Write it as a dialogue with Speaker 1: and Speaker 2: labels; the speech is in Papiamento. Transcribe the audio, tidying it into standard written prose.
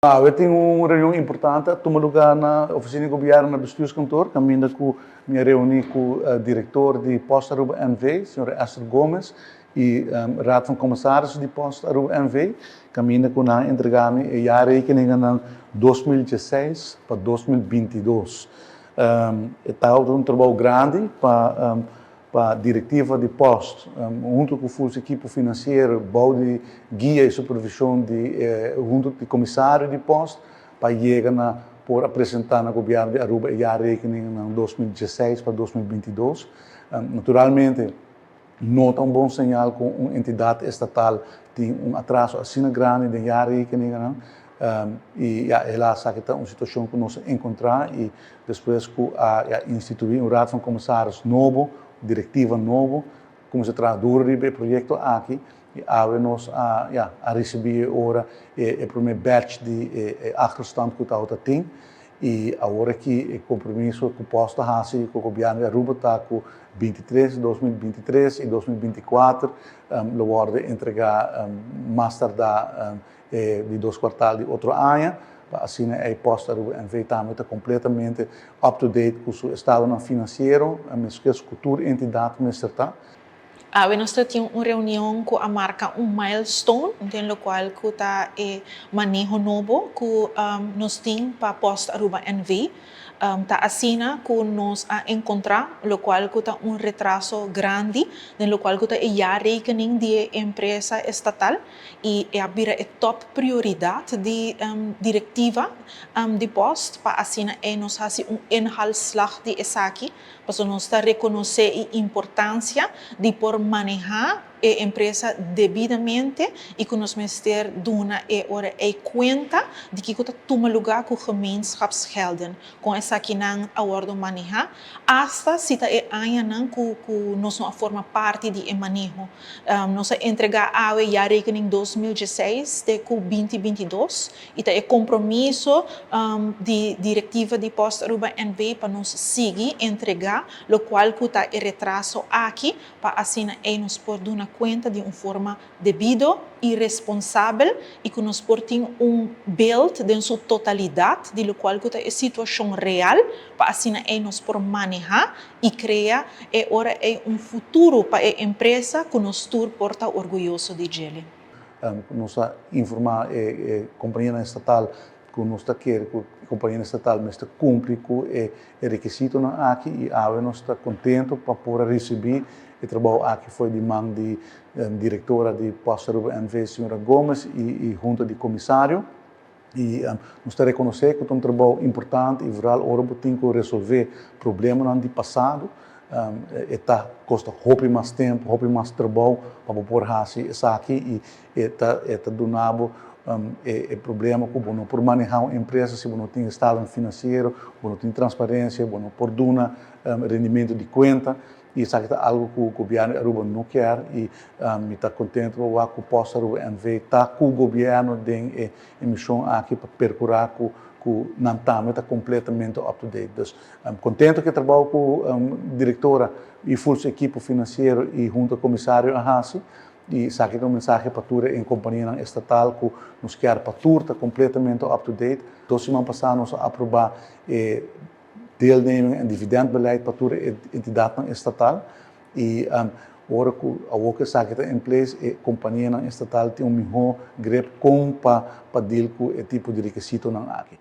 Speaker 1: Awe tin un reunion importante a tuma lugar na oficina di gobierno na bestuurskantoor, caminda cu mi a reuni cu director di Post Aruba NV, señora Esther Gomez, y Raad van Commissarissen di Post Aruba NV, caminda cu nan a entrega mi e jaarrekeningennan 2016 pa 2022. E ta un trabou grandi pa directiva di Post, hunto cu su ekipo financiero, bou di guia y supervision di hunto di comisario di Post, pa yega na por a presenta na gobierno di Aruba e jaarrekening na 2016 pa 2022. Naturalmente, no ta un bon señal cu un entidad estatal tin un atraso asina grandi den jaarrekening. Y ja, helaas aki ta un situacion cu nos a encontra y despues cu a, ja, institui un raad van commissaris nobo, directiva nobo, cuminsa traha duro riba e proyecto aki y awe nos a, ja, a ricibi ora e prome batch di e achterstand cu ta tin y awor aki e compromiso cu Post a haci cu gobierno di Aruba ta cu 23, 2023 y 2024 lo wordo entrega mas tarda di dos kwartaal di otro aña, pa asina e Post Aruba NV tambe ta completamente up to date cu su estado financiero, mescos cu tur entidad mester ta.
Speaker 2: Awe nos tin un reunion cu a marca un milestone, den locual cu ta e maneho nobo cu nos tin pa Post Aruba NV. Ta asina cu nos a encontra, locual cu ta un retraso grandi, den locual cu ta e jaarrekening di empresa estatal y a bira e top prioridad di directiva di Post pa asina e nos haci un inhaalslag di esaki, pa nos ta reconoce e importancia di por maneha e empresa debidamente y cu nos mester duna e ora e cuenta di kico ta tuma lugar cu gemeenschapsgelden cu esakinan a wordo maneha hasta si ta e añanan cu nos no forma parti di e maneho. Nos a entrega awe jaarrekening 2016 te cu 2022 y ta e compromiso di directiva di Post Aruba NV pa nos sigui entrega locual cu ta e retraso aki, pa asina e nos por duna cuenta di un forma debido y responsabel y cu nos por tin un beeld den su totalidad di locual cu ta e situacion real, pa asina e nos por maneha y crea e ora e un futuro pa e empresa cu nos tur por ta orguyoso di dje.
Speaker 1: Nos a informa e compania estatal cu nos ta kier cu e compania estatal mester cumpli cu e requisitonan aki y awe nos ta contento pa por ricibi e trabou aki for di man di directora di Post Aruba NV, señora Gomez, y hunta di comisario. Y nos ta reconoce cu ta un trabou importante y vooral ora bo tin cu resolve problemanan di pasado, e ta costa hopi mas tempo, hopi mas trabou pa por haci esaki y e ta duna bo e problema cu bo no por maneha un empresa si bo no tin estado financiero, bo no tin transparencia, bo no por duna rendimento di cuenta y esaki ta algo cu gobierno di Aruba no kier y mi ta contento cu Post Aruba NV ta cu gobierno den e mision aki pa percura cu nan tambe ta completamente up to date. Dus contento cu e trabou cu directora y full su ekipo financiero y hunto comisario a haci y esaki ta un mensahe pa tur e compania estatal cu nos kier pa tur ta completamente up to date. 2 siman pasa nos a aproba deelneming en dividendbeleid pa tur entidad estatal y ora cu awor cu esaki ta in place, e compania estatal tin un miho grip con pa deal cu e tipo di requisitonan aki.